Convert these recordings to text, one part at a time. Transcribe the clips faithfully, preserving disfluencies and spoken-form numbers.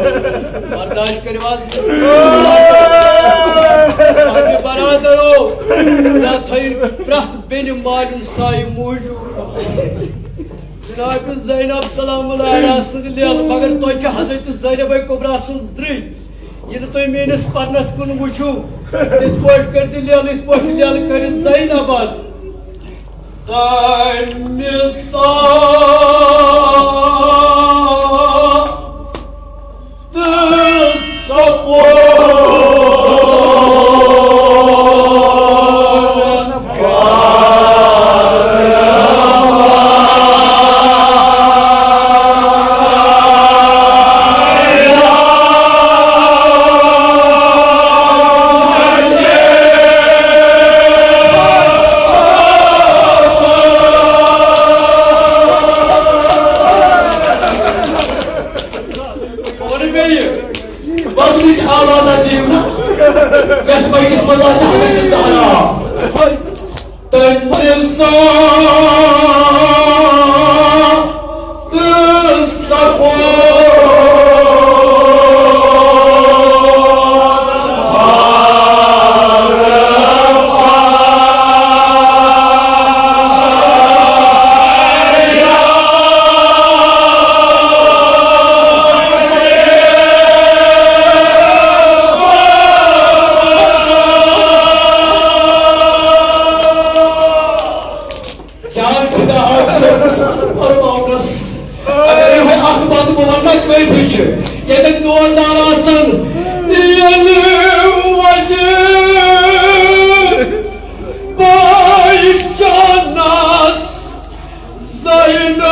برداشت کٔرِو حظ۔ پننہِ برادرو، خۄدا تھٲیِن پرٛٮ۪تھ بیٚنہِ مالیُن سایہِ موٗجوٗد۔ جناب زینب سلام اللہ علیہا سٕنٛز لیلہٕ، مگر تۄہہِ چھِ حضرت زینب کبریٰ سٕنٛز درٕنۍ۔ ییٚلہِ تُہۍ میٲنِس پرنس کُن وٕچھِو، تِتھ پٲٹھۍ کٔرۍ زِ لیلہٕ، یِتھ پٲٹھۍ لیلہٕ کٔرِتھ زینبن۔ تَمہِ ساتہٕ سپُد وَنہٕ مےٚ یہِ۔ وَنہٕ مےٚ یہِ آوازا دِیِو نا۔ یَتھ مٔنٛزِس منٛز آسہِ حضرت زہرا۔ تٔمۍ ساتہٕ سپُد جان فدا حق صٲبنس پرواونس۔ اگر یِہوٚے اکھ بند بہٕ ونہٕ نہ کٲفی چھِ، ییٚتٮ۪ن دور دار آسن، ییٚلہِ وۄنۍ بٲے جانس زینب۔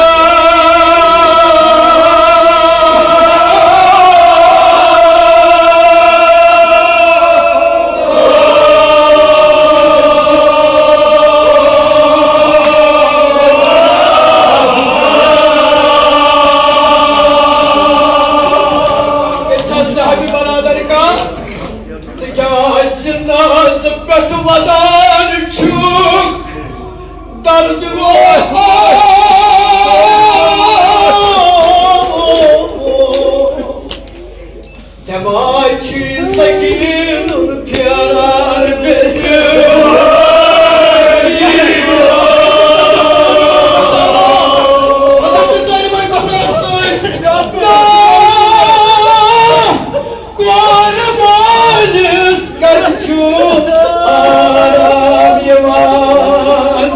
ییٚتہِ چھا صحابی برادر کانٛہہ؟ ژٕ کیٛازِ نازٕ پٮ۪ٹھ ودان چھُکھ؟ درد روحو، ژےٚ ما چھُے سکیٖنُن پھیران بیٚیہِ؟ خۄدا تہٕ سٲلِمن بخار سۭتۍ۔ کورِ مٲلِس کَتہِ چھُ آرام یِوان؟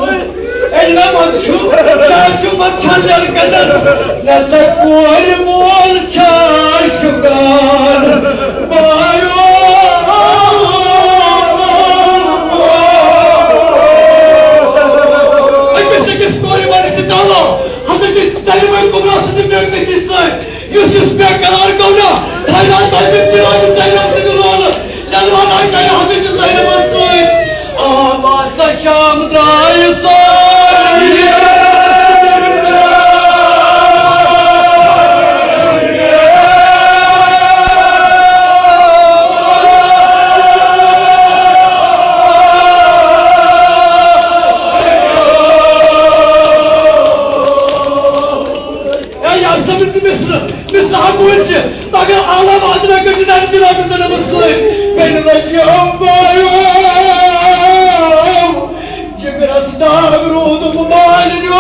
اے نہ منٛد چھُ، کیٛاہ چھُ منٛد چھَنہٕ لڑکَنَس؟ نہ سا کورِ مول چھا شُکار؟ بایو! أکِس أکِس کورِ مٲلِس چھِ دعوا، حضرت زینب کبریٰ سٕنٛدِ بے کسی سۭتۍ۔ یُس یُس بے قرار گوٚو نا، خیرات حضرت جناب زینب سٕنٛدِ لولہٕ، ڈلوان آیہِ کرِ حضرت زینبس سۭتۍ۔ آ، باسا شام درٛاے سٲری۔ اے، یہِ ہسا مےٚ زٕ مِصرٕ، مِصرٕ ہا بوٗزۍ ژےٚ، مگر عالم ادنا کٔرۍ نہٕ جناب زینبس سۭتۍ۔ بیٚنہِ لجہِ او بایو، جگرس داغ روٗدُم مالِنیو۔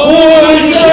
وٕچھ۔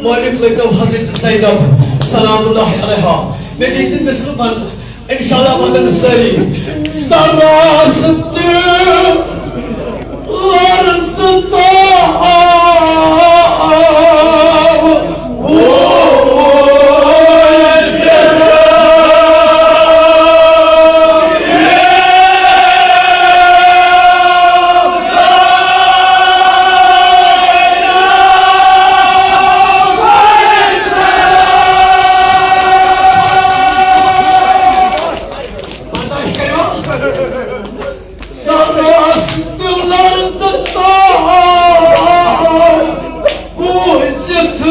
مٲلِک لٔگنو حضرت زینب سلام اللہ علیہا۔ مےٚ دیٖزِ مِثلہٕ وَن، انشاءاللہ وَنَن سٲری۔ سراست لرزٕ ژاو۔ برداشت کٔرِو۔ سراست لرزٕ ژاو بوٗزِتھ۔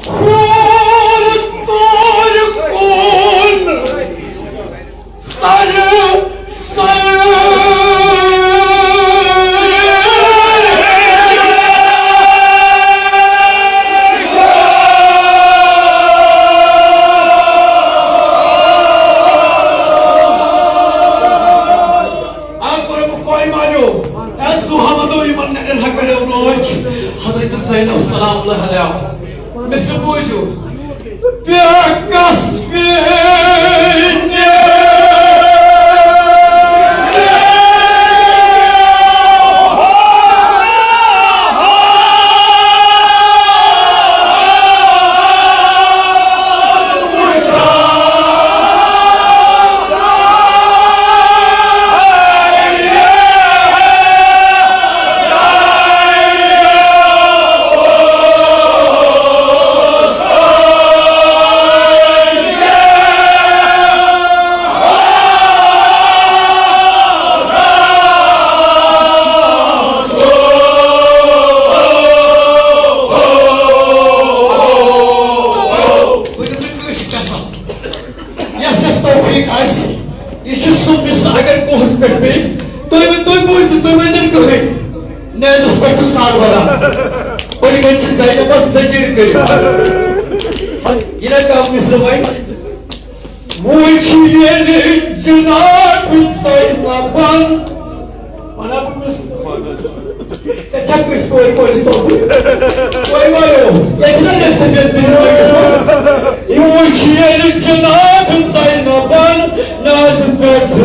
خوٗن تورِ کُن سرٕ، سرٕ۔ اَتھ کوٚرُکھ پویہِ مانیو، اَتھ زُحامتو یِمن نٮ۪رٮ۪ن ہا کریو نوچ۔ حضرت زینب سلام اللہ علیہا۔ مےٚ سۭتۍ بوٗزِو۔ بیٚکس بیٚنہِ۔ یَس یَس توفیٖق آسہِ، یہِ چھُ سُہ مِثال۔ اگر کوہَس پٮ۪ٹھ پیٚیہِ، تُہۍ ؤنۍ، تُہۍ بوٗزِو، تُہۍ ؤنۍزٮ۪ن کٕہٕنۍ۔ نیزَس پٮ۪ٹھ چھُ سَر وَنان۔ پٔتۍ کِنۍ چھِ زینبَس زٔجِر کٔرِتھ۔ یہِ نہ کَم مِثال وۄنۍ۔ وۄنۍ چھِ ییٚلہِ جِناب زینبَن وَنان، بہٕ چھُس، ژےٚ چھا کٲنٛسہِ کورِ کورِ سوزُن؟ وۄنۍ وَنو، ییٚتہِ چھِنہ مےٚ سۭتۍ یَتھ بِہِتھ وٕنکیٚس منٛز؟ یہِ وٕچھ ییٚلہِ جِناب زینبَن نازِ پٮ۪ٹھ۔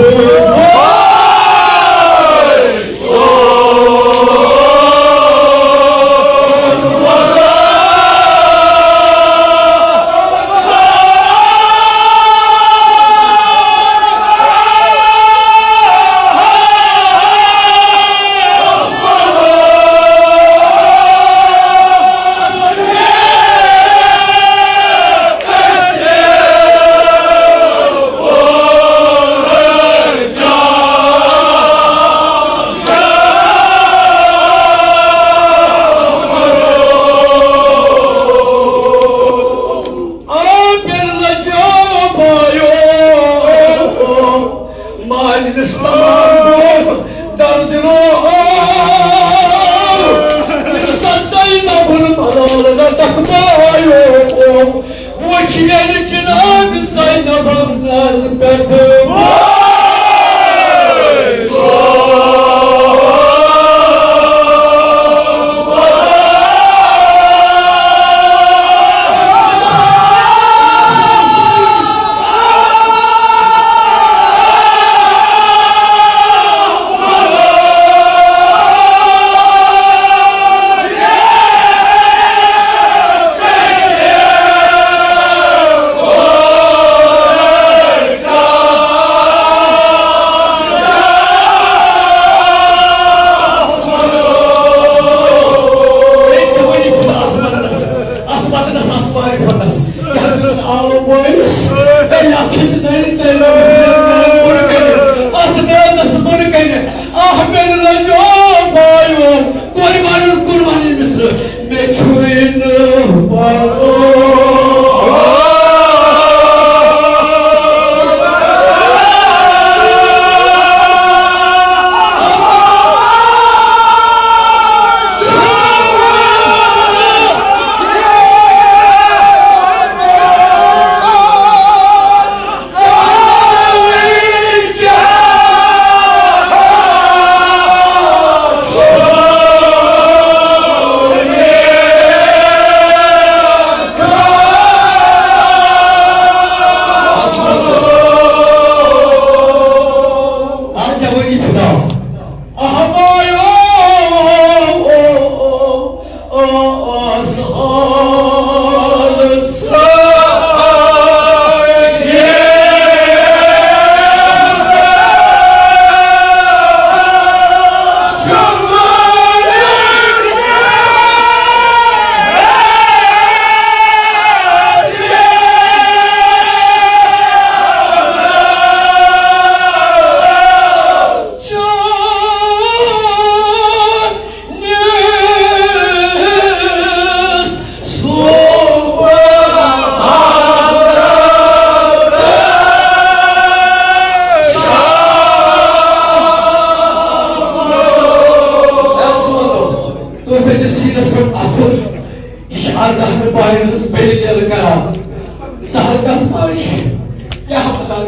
آ بِلَجا بایو، مالِنِس تمام دود درد رو۔ ییٚمہِ ساتہٕ زینبُن ملال نہ تکبایو، وٕچھ ییٚلہِ جناب زینب ناز پٮ۪ٹھ۔ یہِ چھِ ارداہمہِ پایہِ ہٕنٛز بیٚیہِ لیرٕ کران۔ سہل کتھ ما چھِ؟ کیٛاہ پتہ؟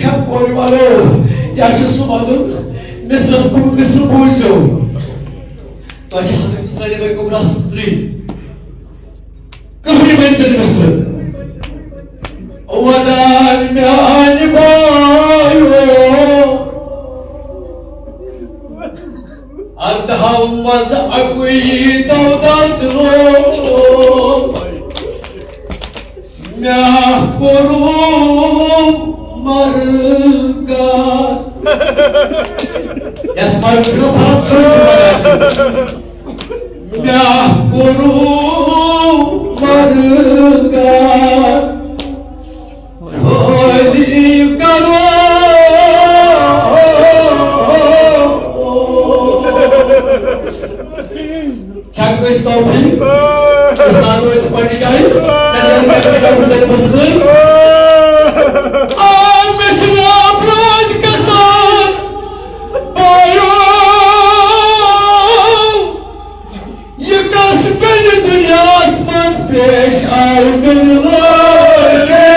ہے کورِ والو، یہِ چھُ سُہ ودُن، مصرس بو-، مصر بوٗزِو۔ تۄہہِ چھِ حضرت سٲلِمے کُبرا سٕنٛز ترٛیٚیہِ۔ کٕہٕنۍ ؤنۍ زِ نہٕ مصرٕ۔ ودان میانہِ بایو، اردہو منٛز اکُے دودت روو۔ مےٚ کوٚروٗ مرگا۔ یس مرگ چھُ پران، سُے چھُ مران۔ مےٚ کوٚروٗ مرگا۔ خٲلی کرو۔ چھا کٲنٛسہِ توفیٖق؟ اِسلام روزِ پننہِ جایہِ۔ تیٚلہِ چھِ رۄبہٕ سۭتۍ پَسنٛد۔ آ، مےٚ چھِ ناو پرٛٲنۍ گژھان۔ بایو، یہِ کَس کَنہِ دُنیاہَس منٛز پیش آو دِنہٕ وٲلۍ؟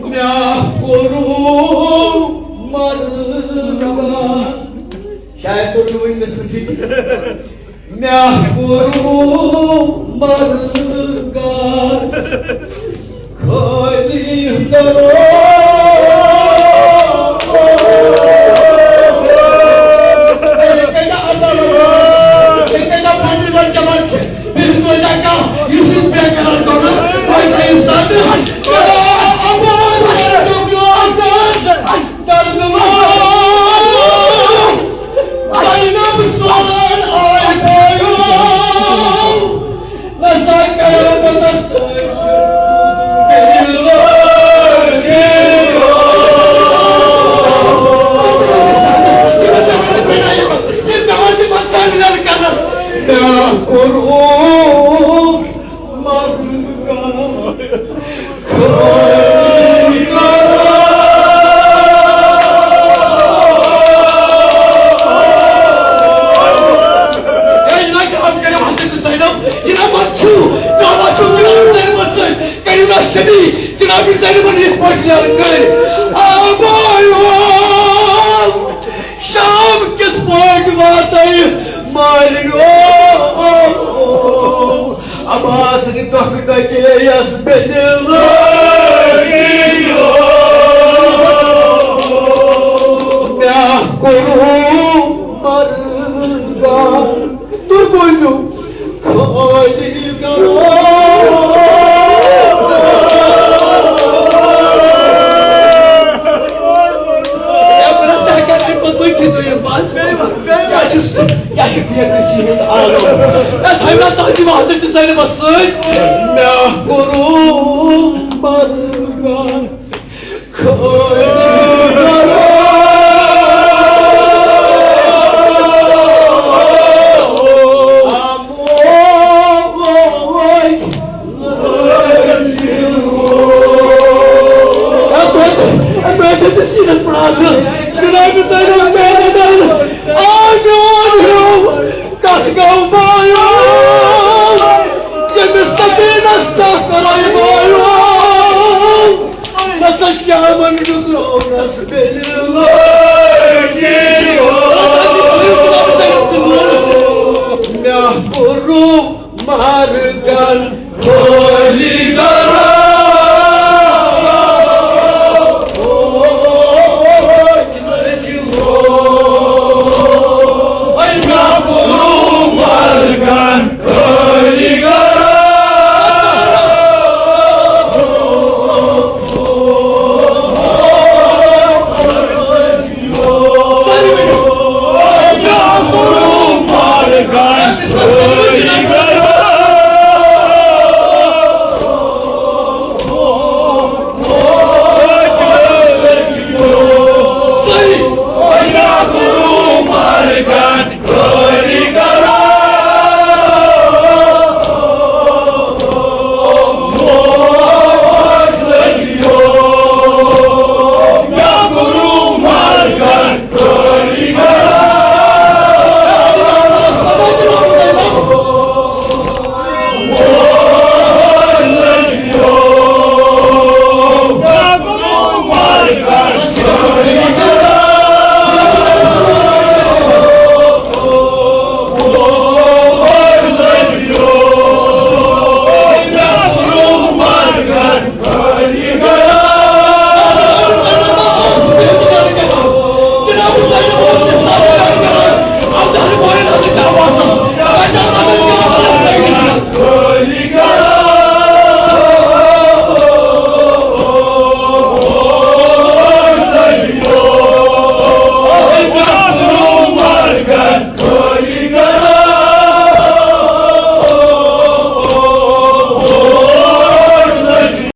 مےٚ کوٚروٗ مرگا۔ شاید توٚر نہٕ وُنہِ مےٚ سُہ فِکرِ۔ مےٚ کوٚروٗ مرگا۔ خٲلی کرو۔ یہِ کَتہِ آو؟ یہِ کَتہِ آو؟ پننہِ لۄکچہِ لۄکچہِ۔ بیٚیہِ توتہِ کانٛہہ یُس یُس بے قرار گوٚو نہ، وۄنۍ تھٲیِو ساتہٕ۔ درد وار۔ زینب سان آے بایو، نسا قیامتس تام۔ یِمن دپان تہِ پتہٕ سانہِ لڑکس۔ کیٛاہ کوٚر او مگر؟ اے، یہِ نہ کٲم کٔرِو حضرت زینب، یہِ نہ مت چھُو، دعوا چھُو جناب زینبس سۭتۍ، کٔرِو نہ شبی، جناب زینبن یِتھ پٲٹھۍ یَلہٕ کٔرۍ۔ آ بایو، شام کِتھ پٲٹھۍ واتَے مالِنیو؟ عباس نہِ دۄکھٕ دَگے یَس بیٚنہِ لٲگِو۔ مےٚ کوٚروٗ مرگا۔ تُہۍ بوٗزِو۔ خٲلی کرو۔ ہے، بہٕ نہ سا ہٮ۪کہٕ نہٕ اَمہِ پَتہٕ ؤنتھٕے دوٚیِم بَتھ۔ کیٛاہ چھُ سُہ؟ کیٛاہ چھُ بے کٲنٛسی ہُنٛد عالم؟ ہے، تھٲیِو نا تُہٕنٛدِ وحدت تہِ زینبَس سۭتۍ۔ مےٚ کوٚروٗ مرگا۔ خٲلی کرو۔ اَتھ وٲتۍ، اَتھ وٲتۍ ژےٚ سیٖنَس پٮ۪ٹھ اَتھٕ۔ جناب زینب پیدل آ میون ہیوٗ کَس گوٚو بایو؟ ییٚمِس سکیٖنَس کَتھ کَرَے بایو؟ نسا شامَن گُزرونَس بیٚنہِ لٲگِو۔ مےٚ کوٚروٗ مرگن